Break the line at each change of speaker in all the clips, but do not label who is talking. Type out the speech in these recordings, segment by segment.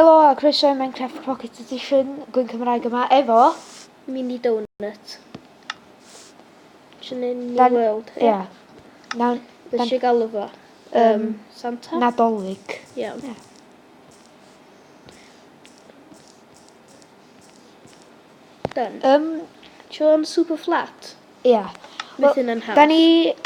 Helo a croeso i Minecraft Pocket Edition, Gwyn Cymraeg yma efo...
Mini Donut. Isio neud New
Dan-
World.
Ia. Nawn...
Be
dan-
eisiau galw fo? Santa?
Nadolig.
Iawn.
Ie.
Done. Tio yn super flat?
Ia.
Fydd hynna'n haws.
Da ni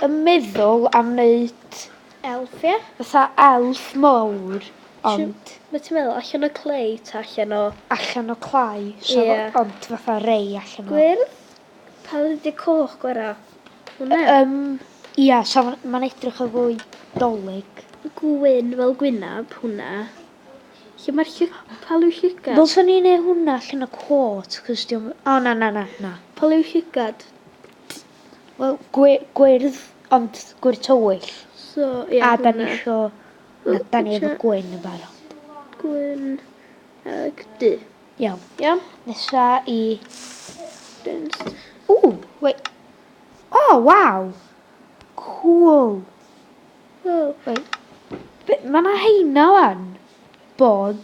yn meddwl am wneud...
Elf, ie?
Fatha elf mawr, ond...
Be ti'n meddwl? Allan o clay ta allan o...
Allan o clai, so
Ie.
Ond fatha rei allan o...
Gwyrdd? Pa ydy coch gwera? Hwna?
Ia, so ma'n edrych o fwy dolig.
Gwyn fel gwynab, hwnna. Lle mae'r lly... Pa liw llygad?
Ddylswn ni neud hwnna allan o quote, cos diom... O, na, na, na, na.
Pa liw llygad?
Wel, gwyrdd, ond gwyrdd tywyll.
So, ie,
A da ni
hwnna.
isio... Na, da ni efo gwyn yn barod.
Gwyn ag du.
Iawn.
Iawn?
Nesa i...
Dynst.
Ww, wait. O, waw! Cool.
Oh.
Wait. Mae na heina wan. Bod.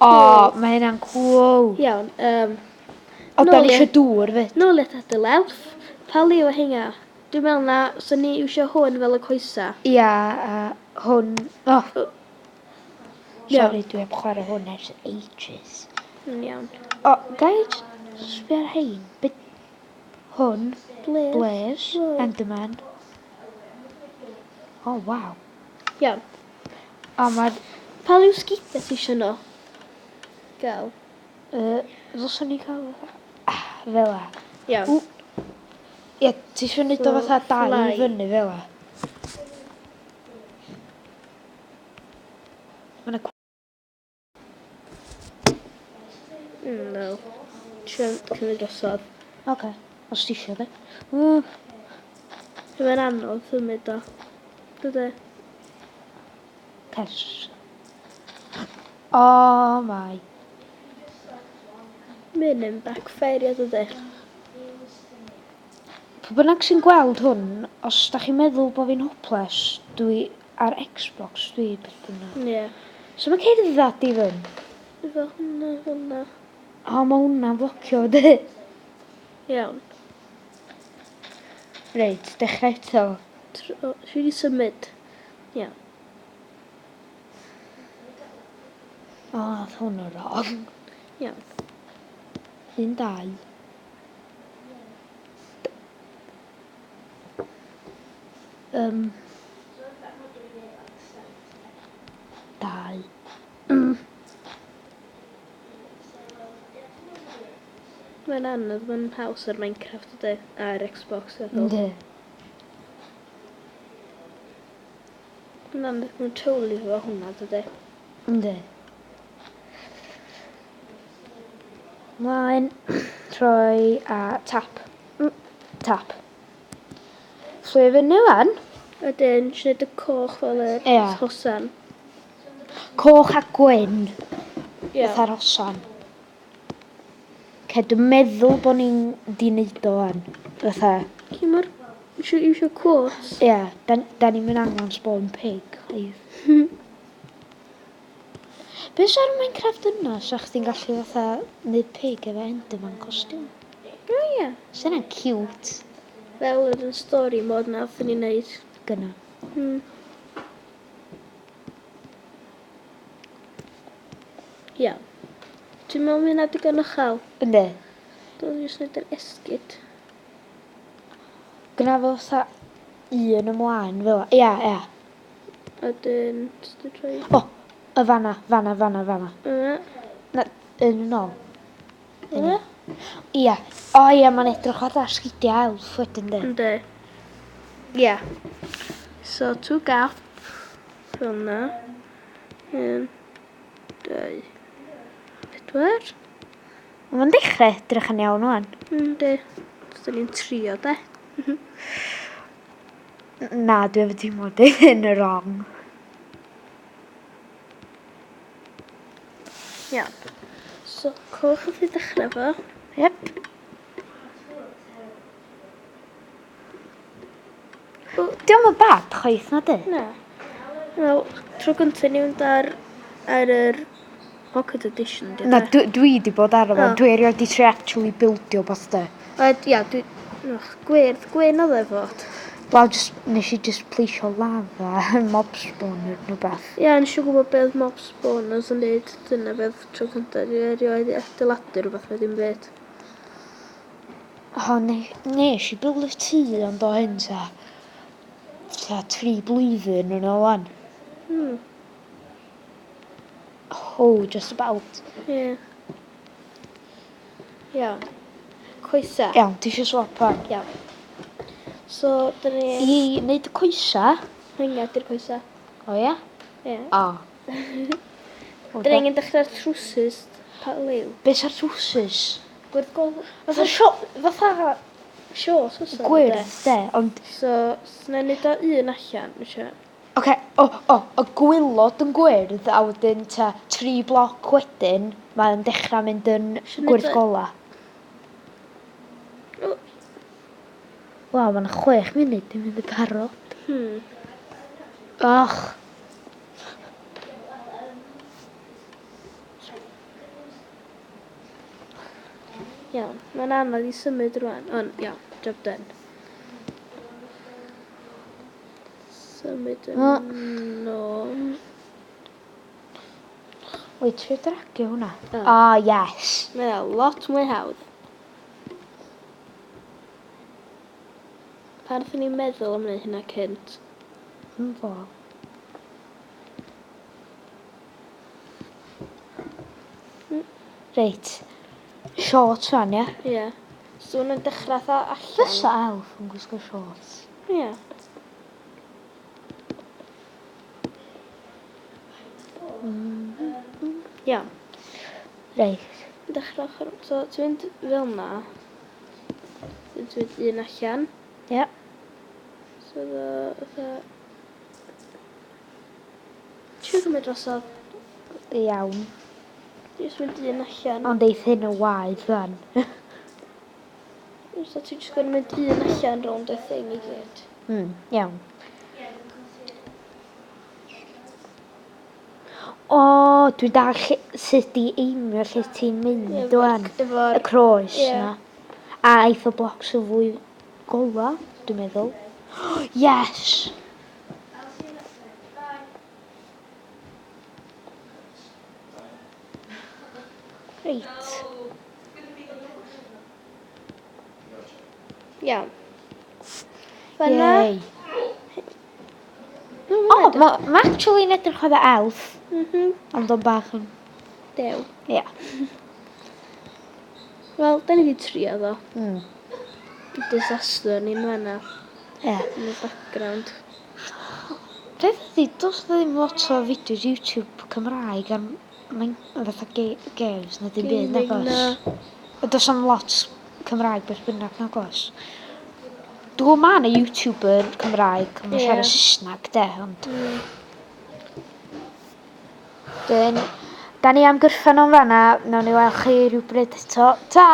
O, oh, mae hynna'n cool.
Iawn.
O, da ni eisiau dŵr fyd.
Nôl at adael elf. Pa liw o heina? Dwi'n meddwl na, so ni iwsio hwn fel y coesa.
Ia, a hwn... Oh. Sorry,
Iawn.
dwi heb chwarae hwn ers ages.
Iawn.
O, ga i sbio ar hein? Be... Hwn.
Blaze.
Blaze.
Blaze.
Enderman. O, oh, waw.
Iawn.
O, mae'r...
Pa liw sgidiau ti isio nhw? Gael.
Ddylswn ni cael fel la.
Iawn.
Ie, ti eisiau neud o
So,
fatha dau i
fly.
fyny fel la. Mae 'na
No. Trio cymryd drosodd.
Oce, os ti eisiau de.
Mae'n anodd symud o. Dydy?
Cers. Oh my.
Mae'n yn backfire, dydy?
Pwy bynnag sy'n gweld hwn, os da chi'n meddwl bod fi'n hopeless, dwi ar Xbox, dwi beth bynnag.
Ie.
So mae cerdded i fyny?
Fel hwnna, fel hwnna.
O, mae hwnna'n blocio, dy.
Iawn.
Reit, dechrau eto.
Dwi wedi symud. Iawn.
O, nath hwn yn wrong.
Iawn.
1, 2. 2.
Mae'n anodd, mae'n haws ar Minecraft ydy, a'r Xbox.
Yndi.
Mae'n anodd controlio fo hwnna, dydy.
Yndi. Mlaen, troi a tap. Tap. Fflio fyny wan.
Wedyn, eisiau gwneud y coch fel yr
Ie.
hosan.
Coch a gwyn.
Ie.
Fatha'r hosan. Ce, dwi'n meddwl bod ni'n di neud o wan. Fatha...
Lle mae'r... Eisiau iwsio cwrs?
Ie, da, da ni'n mynd angen spawn pig. chwaith. Be sy'n ar Minecraft yna? Sa chdi'n gallu fatha neud pig efo Enderman costume?
O ie.
Sa hynna'n cute.
Fel yr yn story mode na wnaethon ni wneud.
Gynna.
Iawn. Ti'n meddwl mae hynna digon uchel?
Yndi.
Dwi'n jyst wneud yr esgid.
Gynna fo fatha un ymlaen fel 'a. Ia, ia.
Wedyn, jyst yn rhoi...
O, y fanna, fanna, fanna, fanna.
Yna.
Na, un yn ôl.
Yna?
Ia. O ia, mae'n edrych ar sgidiau elf wedyn, di.
Yndi. Ia. So, two gap. Fel yna. 1, 2, 4.
Mae'n dechrau edrych yn iawn wan.
Yndi. So, ni'n trio, de.
Na, dwi efo teimlo di hyn y wrong.
Iawn. So, coch wrth i ddechrau fo.
Yep. Dio'm yn bad chwaith na di?
Na. Wel, tro gyntaf ni fynd ar yr Pocket Edition, di
Na, dwi di bod ar efo. Dwi erioed di trio actually buildio beth de.
Ia, dwi... Och, gwyrdd, gwyn oedd e fod.
Wel, just, nes i just pleisio lava mob spawner neu beth.
Ia, nes i gwybod beth mob spawners yn neud. Dyna beth tro cyntaf dwi erioed i adeiladu rhywbeth fe ddim byd.
O, ne, nes i build y tŷ ond o hyn ta. Ta 3 blwyddyn yn ôl wan. Oh, just about.
Ie. Yeah. Iawn. Coesa.
Iawn, ti eisiau swap fan?
Iawn. So, dyn ni...
I wneud y coesa.
Hynga di'r coesa.
O ia?
Ie.
O.
Dyn ni angen dechrau'r trwsus. Pa liw?
Be sa'r trwsus?
Gwyrdd gol...
Fatha sio... Fatha
Shorts, fysa.
gwyrdd, de, ond...
So, sna i neud o un allan, eisiau.
Oce, o, y gwylod yn gwyrdd, a wedyn ta 3 bloc wedyn, mae'n dechrau mynd yn
Isio neud
gwyrdd
o-
gola.
O.
Waw, mae'n 6 munud i mynd y parod. Och.
Iawn, mae'n anodd i symud rwan, ond iawn, job done. Symud yn ôl.
Wait, trio dragio hwnna.
O.
Oh, yes.
Mae o lot mwy hawdd. Pan wnaethon ni'n meddwl am wneud hynna cynt?
Yn fo. Reit. Shorts fan, ie?
Ie. So hwnna'n dechrau fatha allan.
Fysa elf yn gwisgo shorts.
Ie. Iawn.
Reit.
Dechrau ochr. So ti'n mynd fel na. Ti'n mynd un allan.
Ie.
So ddo, fatha... Ti'n cymryd drosodd.
Iawn.
Jyst mynd un allan.
Ond eith hyn yn waeth fan.
So ti'n jyst gorfod mynd un allan rownd y thing i gyd.
Iawn. O, dwi'n dal sut i aimio lle ti'n mynd,
Ie,
wan.
efo'r
Y croes
Ie.
na. A eith y blocs yn fwy gola, dwi'n meddwl. Yes! Reit.
Iawn. Fan'na.
Yay. O, ma, ma actually'n edrych fatha elf. Ond o'n bach yn...
Dew.
Ie.
Wel, da ni wedi trio ddo. Disaster ni'n fan'na.
Ie.
Yn y background.
Peth ydi, does 'na ddim lot o fideos YouTube Cymraeg ar mae'n fatha games na dim byd, nag
Gaming,
oes? Does 'na'm lot Cymraeg beth bynnag, nag oes? Dwi'n gwybod ma' 'na YouTuber Cymraeg, mae'n siarad Saesneg, de, ond... Dyn, da ni am gyrffan o'n fanna, nawn ni weld chi rhywbryd eto. Ta!